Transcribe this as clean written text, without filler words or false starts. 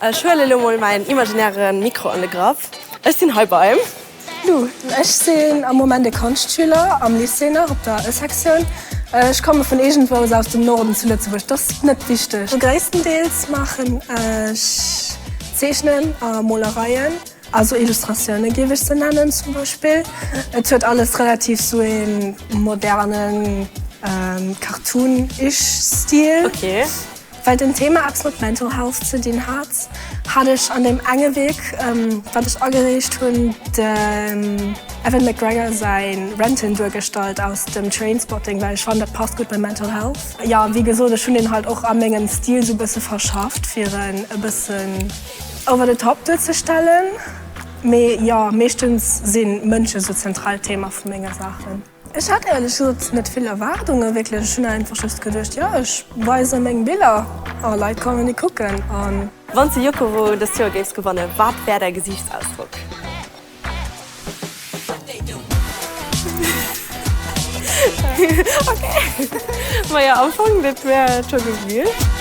Ech huelen elo mol mäin imaginäre Mikro an de Grapp. Ech sinn hei beim. Lou. Ech sinn am Moment e Konschtschüler am Lycée nach op der E-Sektioun. Ech komme vun iergendwous aus dem Norden zu Lëtzebuerg, dat ass net wichteg. Gréisstendeels maachen ech Zeechnen a Molereien, also Illustratioune géif ech se nennen zum Beispill. Et huet alles relativ sou ee modernen Cartoon-ish Stil. Well den Thema eppes mat Mental Health ze dinn hat, hat ech an deem enge Wierk, wat ech agereecht hunn, dem Ewan McGregor säi Renton duergestallt aus dem Trainspotting, well ech fannen, dat passt gutt bei Mental Health. Jo, wéi gesot, ech hunn deen halt och a mengem Stil sou e bësse verschafft, fir en e bëssen over the top duerzestellen. Mee jo, meeschtens si Mënsche sou d'zentraalt Thema vu menge Saachen. Ech hat éierlech gesot net vill Erwaardungen wierklech. Ech hunn einfach just geduecht, jo ech weise meng Biller a Leit kommen déi kucken an. Wann s de Yokowo dëst Joer géifs gewannen, wat wär däi Gesiichtsausdrock? Ok, maja am Fong dat wär et scho gewiescht.